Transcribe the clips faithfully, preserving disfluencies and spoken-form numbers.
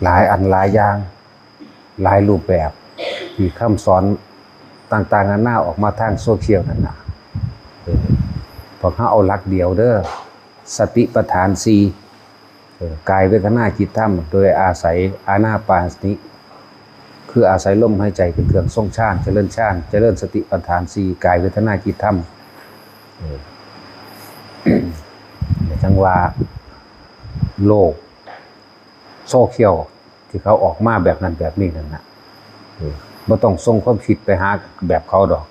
หลายอันหลายอย่าง หลายรูปแบบ ที่คำสอนต่างๆนานาออกมาทางโซเชียลนั่นนะ เออ พวกเขาเอาหลักเดียวเด้อ สติปัฏฐานสี่ เออ กายเวทนาจิตธรรม โดยอาศัยอานาปานสติ คืออาศัยลมหายใจเป็นเครื่องทรงฌาน เจริญฌาน เจริญสติปัฏฐานสี่ กายเวทนาจิตธรรม เออ จังว่าโลกโซเชียลที่เขาออกมาแบบนั้นแบบนี้นั่นนะ เออ บ่ต้องส่งความคิดไปหาแบบเขาดอก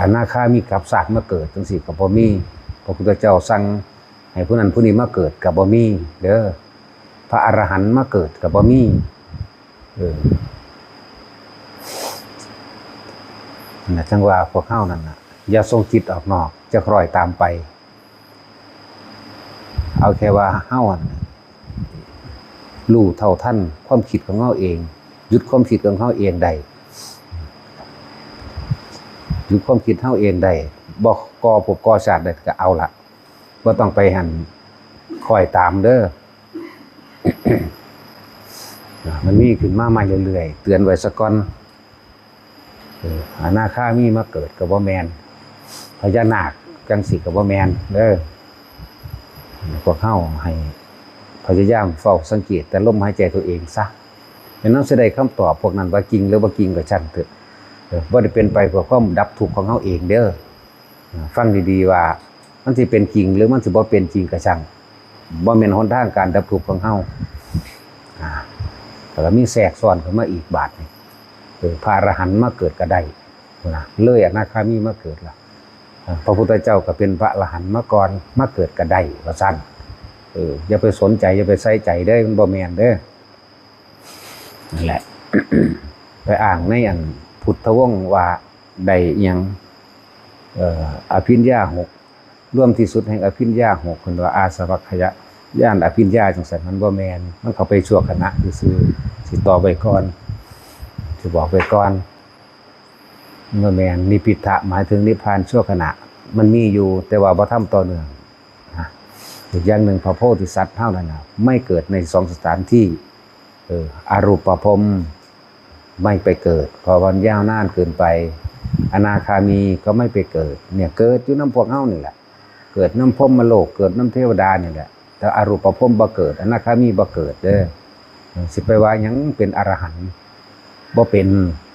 อนาคามีกลับชาติมาเกิดจังซี่ก็บ่มี พระพุทธเจ้าสั่งให้ผู้นั้นผู้นี้มาเกิดก็บ่มีเด้อ พระอรหันต์มาเกิดก็บ่มี เออ นั่นน่ะ จังว่าพวกเฮานั่นน่ะ อย่าส่งจิตออกนอก จะคล้อยตามไป เอาแค่ว่าเฮาอะรู้เท่าทันความคิดของเฮาเอง หยุดความคิดของเฮาเองได้ หยุดความคิดเฮาเองได้ บ่ก่อภพก่อชาติได้ก็เอาละ บ่ต้องไปหั่นคอยตามเด้อ มันมีขึ้นมาใหม่เรื่อยๆ เตือนไว้ซะก่อน เออ อนาคามีมาเกิดก็บ่แม่น พญานาคจังสิก็บ่แม่นเด้อ พวกเฮาให้พยายามเฝ้าสังเกตแต่ลมหายใจตัวเองซะ แล้วเฮาสิได้คำตอบพวกนั้นว่าจริงหรือบ่จริงก็ช่างเถอะ เออ บ่ได้เป็นไปเพื่อความดับทุกข์ของเฮาเองเด้อ อ่า ฟังดีๆว่ามันสิเป็นจริงหรือมันสิบ่เป็นจริงก็ช่าง บ่แม่นหนทางการดับทุกข์ของเฮา อ่า แล้วก็มีแทรกซ้อนเข้ามาอีกบาดนี่ เออ พระอรหันต์มาเกิดก็ได้นะ เลยอนาคามีมาเกิดละ อ่า พระพุทธเจ้าก็เป็นพระอรหันต์มาก่อน มาเกิดก็ได้ ว่าซั่น เออ อย่าไปสนใจ อย่าไปใส่ใจเด้อ มันบ่แม่นเด้อ นั่นแหละ ไปอ้างในอันพุทธวงศ์ว่าได้อิหยัง เอ่อ อภิญญาหก รวมที่สุดแห่งอภิญญาหก เพิ่นว่าอาสวัคคยญาณอภิญญาจังซั่น มันบ่แม่น มันเข้าไปชั่วขณะซื่อๆ สิตอบไว้ก่อน สิบอกไว้ก่อน มันบ่แม่น นิพพิทะหมายถึงนิพพานชั่วขณะ มันมีอยู่ แต่ว่าบ่ทำต่อเนื่อง นะ อีกอย่างหนึ่ง พระโพธิสัตว์เฮานั่นน่ะ ไม่เกิดในสองสถานที่ เออ อรูปภพไม่ไปเกิด เพราะมันยาวนานเกินไป อนาคามีก็ไม่ไปเกิด เนี่ย เกิดอยู่นำพวกเฮานี่แหละ เกิดนำพรหมโลก เกิดนำเทวดานี่แหละ แต่อรูปภพบ่เกิด อนาคามีบ่เกิดเด้อ สิไปว่าหยังเป็นอรหันต์ บ่เป็น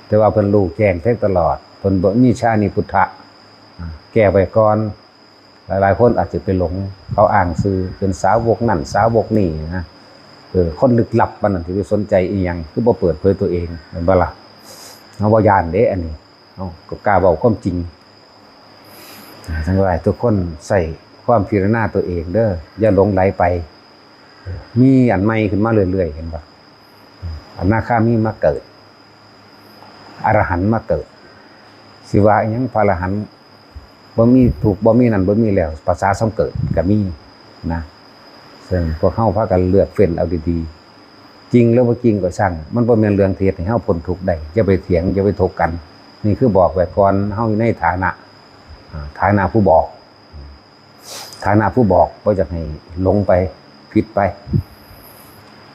แต่ว่าเพิ่นรู้แจ้งแทงตลอด เพิ่นบ่มีชานิพุทธะ อ่า แก้ไว้ก่อน หลายๆคนอาจจะไปหลง เขาอ้างชื่อเป็นสาวกนั่นสาวกนี่นะ เออ คนลึกลับปานนั้นสิไปสนใจอีหยัง คือบ่เปิดเผยตัวเอง แม่นบ่ล่ะ เฮาบ่ย้านเด้ อันนี้ เฮาก็กล้าเว้าความจริง อ่า ทั้งหลายทุกคนใส่ความพิจารณาตัวเองเด้อ อย่าหลงไหลไป มีอันใหม่ขึ้นมาเรื่อยๆ เห็นบ่ อนาคามีมาเกิด อรหันต์มาเกิด สิว่าอิหยังพระอรหันต์บ่มีทุกข์บ่มีนั่นบ่มีแล้ว ภาษาซ้ำเกิดก็มีนะ ซึ่งพวกเฮาพากันเลือกเฟ้นเอาดีๆ จริงหรือบ่จริงก็ช่าง มันบ่แม่นเรื่องที่เฮ็ดให้เฮาพ้นทุกข์ได้ อย่าไปเถียง อย่าไปถกกัน นี่คือบอกไว้ก่อน เฮาอยู่ในฐานะ อ่า ฐานะผู้บอก ฐานะผู้บอก บ่อยากให้หลงไป ผิดไป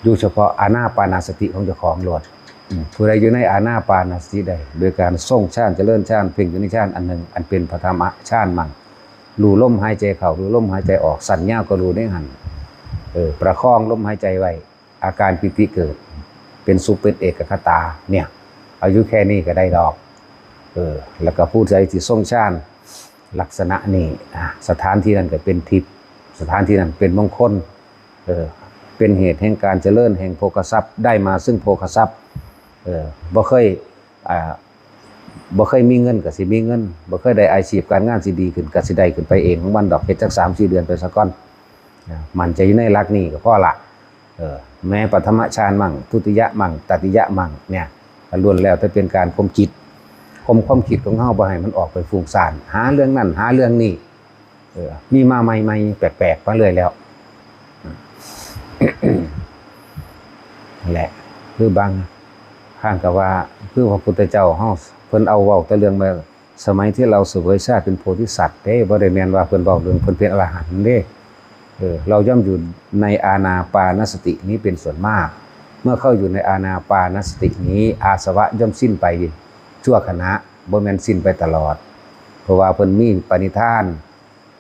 อยู่เฉพาะอานาปานสติของเจ้าของโลด อืม ผู้ใดอยู่ในอานาปานสติได้ โดยการทรงฌาน เจริญฌาน เพ่งอยู่ในฌานอันหนึ่ง อันเป็นปฐมฌานมั่ง รู้ลมหายใจเข้า รู้ลมหายใจออก สั้นยาวก็รู้ในหั้น เออ ประคองลมหายใจไว้ อาการปีติเกิด เป็นสุขเป็นเอกคตา เนี่ย เอาอยู่แค่นี้ก็ได้ดอก เออ แล้วก็ผู้ใดที่ทรงฌานลักษณะนี้ อ่ะ สถานที่นั้นก็เป็นทิพย์ สถานที่นั้นเป็นมงคล เออ เป็นเหตุแห่งการเจริญแห่งโภคทรัพย์ ได้มาซึ่งโภคทรัพย์ เออ บ่เคย อ่า บ่เคยมีเงินก็สิมีเงิน บ่เคยได้อาชีพการงานสิดีขึ้นก็สิได้ขึ้นไปเองของมันดอก เฮ็ดจักสามสี่เดือนไปซะก่อน อ่า มั่นใจอยู่ในหลักนี้ก็พอละ เออ แม้ปฐมฌานมั่ง ทุติยะมั่ง ตติยะมั่ง เนี่ย ก็ล้วนแล้วแต่เป็นการข่มจิต ข่มความคิดของเฮาบ่ให้มันออกไปฟุ้งซ่าน หาเรื่องนั่น หาเรื่องนี้ เออ มีมาใหม่ๆ แปลกๆ มาเรื่อยแล้ว นั่นแหละ คือบางครั้งก็ว่า คือพระพุทธเจ้าเฮา เพิ่นเอาเว้าแต่เรื่องว่า สมัยที่เราเสวยชาติเป็นโพธิสัตว์เด้ บ่ได้แม่นว่าเพิ่นเว้าเรื่องเพิ่นเป็นอรหันต์เด้ เออ เราย่อมอยู่ในอานาปานสตินี้เป็นส่วนมาก เมื่อเข้าอยู่ในอานาปานสตินี้ อาสวะย่อมสิ้นไปชั่วขณะ บ่แม่นสิ้นไปตลอด เพราะว่าเพิ่นมีปณิธาน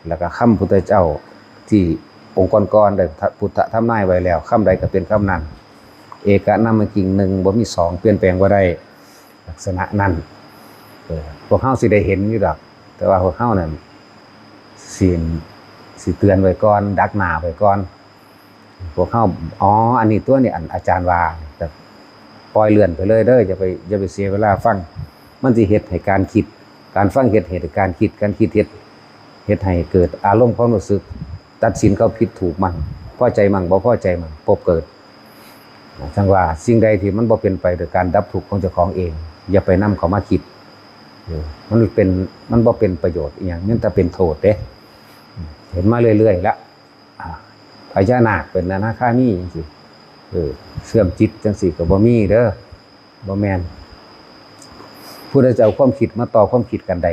แล้วก็คำพุทธเจ้าที่องค์ก่อนๆได้พุทธทำนายไว้แล้ว คำใดก็เป็นคำนั้น เอกนามกิงหนึ่ง บ่มีสอง เปลี่ยนแปลงบ่ได้ ลักษณะนั้น เออ พวกเฮาสิได้เห็นอยู่ดอก แต่ว่าพวกเฮานั่น สิ สิเตือนไว้ก่อน ดักหน้าไว้ก่อน พวกเฮา อ๋อ อันนี้ตัวนี้ อันอาจารย์ว่า แต่ปล่อยเลื่อนไปเลยเด้อ อย่าไป อย่าไปเสียเวลาฟัง มันสิเฮ็ดให้การคิด การฟังเฮ็ดให้การคิด การคิดเฮ็ด เฮ็ดให้เกิดอารมณ์ความรู้สึก ตัดสินเขาผิดถูกมั่ง พอใจมั่ง บ่พอใจมั่ง ปบเกิด จั่งว่าสิ่งใดที่มันบ่เป็นไปโดยการดับทุกข์ของเจ้าของเอง อย่าไปนำเขามาคิด เออ มันเป็น มันบ่เป็นประโยชน์อิหยัง มันแต่เป็นโทษเด้ เห็นมาเรื่อยๆละ อ่า พญานาคเป็นอนาคามีจังซี่ เออ เสื่อมจิตจังซี่ก็บ่มีเด้อ บ่แม่น ผู้ใดจะเอาความคิดมาต่อความคิดกันได้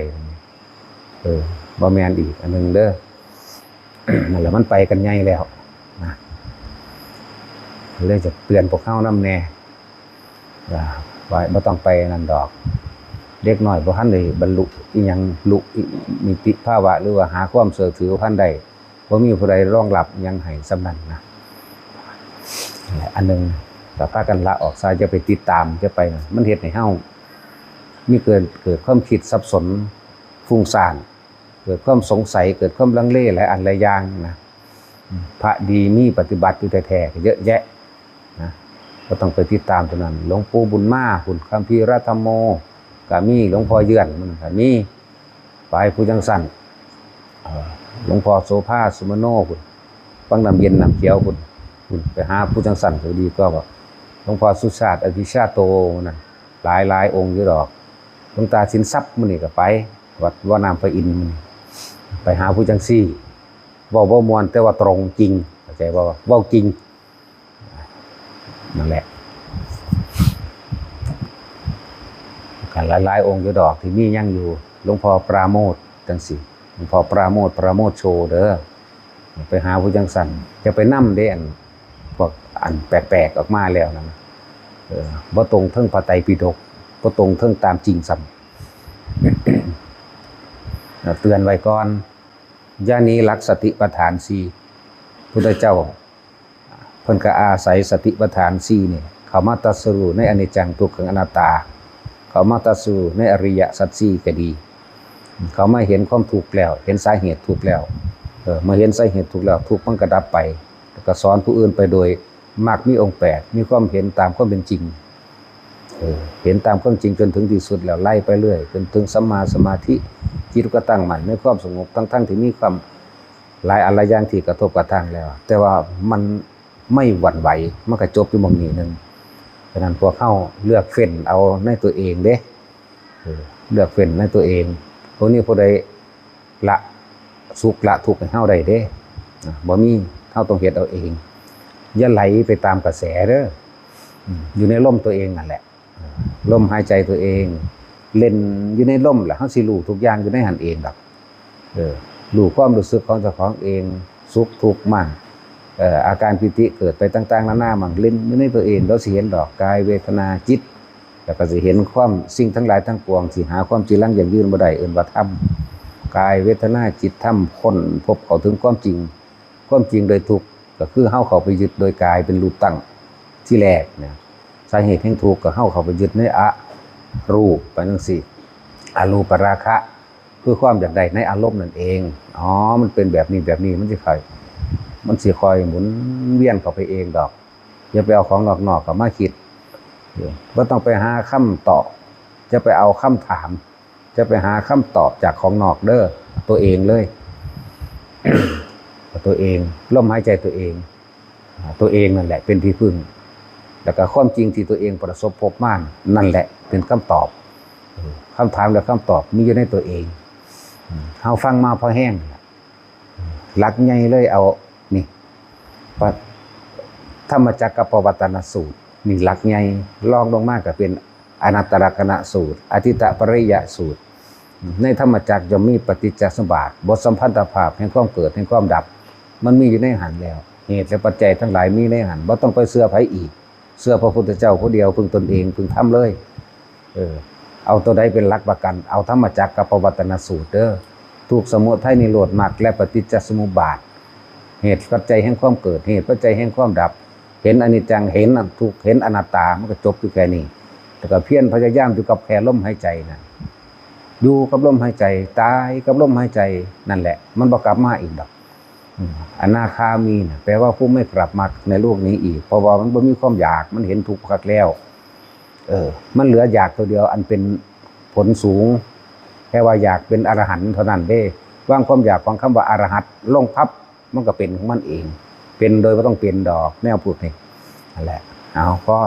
เออ บ่แม่นอีกอันหนึ่งเด้อ นั่นแหละ มันไปกันใหญ่แล้วนะ เลยจะเตือนพวกเฮานำแน่ ว่า ว่าบ่ต้องไปนั่นดอก เด็กน้อยบ่ทันได้บรรลุอิหยัง ลุอิ นิติภาวะ หรือว่าหาความเชื่อถือบ่ทันได้ บ่มีผู้ใดรองรับอิหยังให้ส่ำนั้นนะ อันหนึ่งก็พากันละออกซะ อย่าไปติดตาม อย่าไปนะ มันเฮ็ดให้เฮามีเกิด เกิดความคิดสับสน ฟุ้งซ่าน เกิดความสงสัย เกิดความลังเลหลายอันหลายอย่างนะ พระดีมีปฏิบัติอยู่แท้ๆก็เยอะแยะนะ บ่ต้องไปติดตามเท่านั้น หลวงปู่บุญมาพุ้น คัมภีรธรรมโม ก็มี หลวงพ่อเยือนมันก็มี ไปผู้จั่งซั้น เอ่อ หลวงพ่อโสภาสุมโนพุ้น ฟังน้ำเย็นน้ำเขียวพุ้น พุ้น ไปหาผู้จั่งซั้นก็ดีกว่า หลวงพ่อสุชาติอภิชาโตนั่น หลายหลายองค์อยู่ดอก หลวงตาสินทรัพย์มื้อนี้ก็ไป วัดบ่อน้ำพระอินทร์มื้อนี้ ไปหาผู้จั่งซี้ เว้าบ่ม่วนแต่ว่าตรงจริง เข้าใจบ่ เว้าจริง นั่นแหละ กันหลายๆองค์อยู่ดอกที่มียังอยู่ หลวงพ่อปราโมทย์จั่งซี้ หลวงพ่อปราโมทย์ ปราโมทย์โชเด้อ ไปหาผู้จั่งซั้น อย่าไปนำเด้ อันพวกอันแปลกๆออกมาแล้วนั่นนะ เออ บ่ตรงเทิงพระไตรปิฎก บ่ตรงเทิงตามจริงซ้ำ เตือนไว้ก่อน อย่าหนีหลักสติปัฏฐานสี่ พุทธเจ้า เพิ่นก็อาศัยสติปัฏฐานสี่นี่ เข้ามาตรัสรู้ในอนิจจังทุกขังอนัตตา เข้ามาตรัสรู้ในอริยสัจสี่ก็ดี เข้ามาเห็นความทุกข์แล้ว เห็นสาเหตุทุกข์แล้ว เออ เมื่อเห็นสาเหตุทุกข์แล้ว ทุกข์มันก็ดับไป แล้วก็สอนผู้อื่นไปโดยมรรคมีองค์แปด มีความเห็นตามความเป็นจริง เออ เห็นตามความจริงจนถึงที่สุดแล้วไล่ไปเรื่อย จนถึงสัมมาสมาธิ จิตก็ตั้งมั่นในความสงบ ทั้งๆที่มีความหลายอันหลายอย่างที่กระทบกระทั่งแล้ว แต่ว่ามันไม่หวั่นไหว มันก็จบอยู่หม่องนี้หนึ่ง ฉะนั้นพวกเฮาเลือกเฟ้นเอาในตัวเองเด้ เออ เลือกเฟ้นในตัวเอง พวกนี้ผู้ใดละสุขละทุกข์ให้เฮาได้เด้ นะ บ่มี เฮาต้องเฮ็ดเอาเอง อย่าไหลไปตามกระแสเด้อ อืม อยู่ในลมตัวเองนั่นแหละ เออ ลมหายใจตัวเอง เล่นอยู่ในลมแหละ เฮาสิรู้ทุกอย่างอยู่ในหั้นเองดอก เออ รู้ความรู้สึกของเจ้าของเอง สุขทุกข์มั่ง เอ่อ อาการปีติเกิดไปต่างๆนานามั่ง เล่นอยู่ในตัวเอง เราสิเห็นดอก กาย เวทนา จิต แล้วก็สิเห็นความสิ่งทั้งหลายทั้งปวง สิหาความจีรังยั่งยืนบ่ได้ เอิ้นว่าธรรม กาย เวทนา จิต ธรรม ค้นพบเข้าถึงความจริง ความจริงโดยทุกข์ก็คือเฮาเข้าไปยึดโดยกายเป็นรูปตั้งที่แรกนะ สาเหตุแห่งทุกข์ก็เฮาเข้าไปยึดในอรูปไปจั่งซี้ อรูปราคะ คือความอยากได้ในอารมณ์นั่นเอง อ๋อ มันเป็นแบบนี้แบบนี้ มันสิค่อย มันสิค่อยหมุนเวียนเข้าไปเองดอก อย่าไปเอาของนอกๆเข้ามาคิด บ่ต้องไปหาคำตอบ อย่าไปเอาคำถาม อย่าไปหาคำตอบจากของนอกเด้อ ตัวเองเลย ตัวเอง ลมหายใจตัวเอง อ่า ตัวเองนั่นแหละเป็นที่พึ่ง แล้วก็ความจริงที่ตัวเองประสบพบมา นั่นแหละเป็นคำตอบ คำถามและคำตอบมีอยู่ในตัวเอง เฮาฟังมาพอแฮง หลักใหญ่เลยเอา นี่ พระธรรมจักรกัปปวัตตนสูตร นี่หลักใหญ่ รองลงมาก็เป็นอนัตตลักษณสูตร อทิฏฐปริยสูตร ในธรรมจักรย่อมมีปฏิจจสมบัติ บทสัมพันธภาพแห่งความเกิดแห่งความดับ มันมีอยู่ในหั้นแล้ว เหตุและปัจจัยทั้งหลายมีในหั้น บ่ต้องไปเชื่อไผอีก เชื่อพระพุทธเจ้าผู้เดียว พึ่งตนเอง พึ่งธรรมเลย เออ เอาตัวใดเป็นหลักประกัน เอาธรรมจักรกัปปวัตตนสูตรเด้อ ทุกข์ สมุทัย นิโรธ มรรค และปฏิจจสมุปบาท เหตุปัจจัยแห่งความเกิด เหตุปัจจัยแห่งความดับ เห็นอนิจจัง เห็นทุกข์ เห็นอนัตตา มันก็จบอยู่แค่นี้ แล้วก็เพียรพยายามอยู่กับแค่ลมหายใจนะ อยู่กับลมหายใจ ตายกับลมหายใจ นั่นแหละ มันบ่กลับมาอีกดอก อืม อนาคามีนะ แปลว่าผู้ไม่กลับมาในโลกนี้อีก เพราะว่ามันบ่มีความอยาก มันเห็นทุกข์คักแล้ว เออ มันเหลืออยากตัวเดียว อันเป็นผลสูง แค่ว่าอยากเป็นอรหันต์เท่านั้นเด้ วางความอยากของคำว่าอรหันต์ลงปั๊บ มันก็เป็นของมันเอง เป็นโดยบ่ต้องเป็นดอก แนวพวกนี้ นั่นแหละ เอา พอ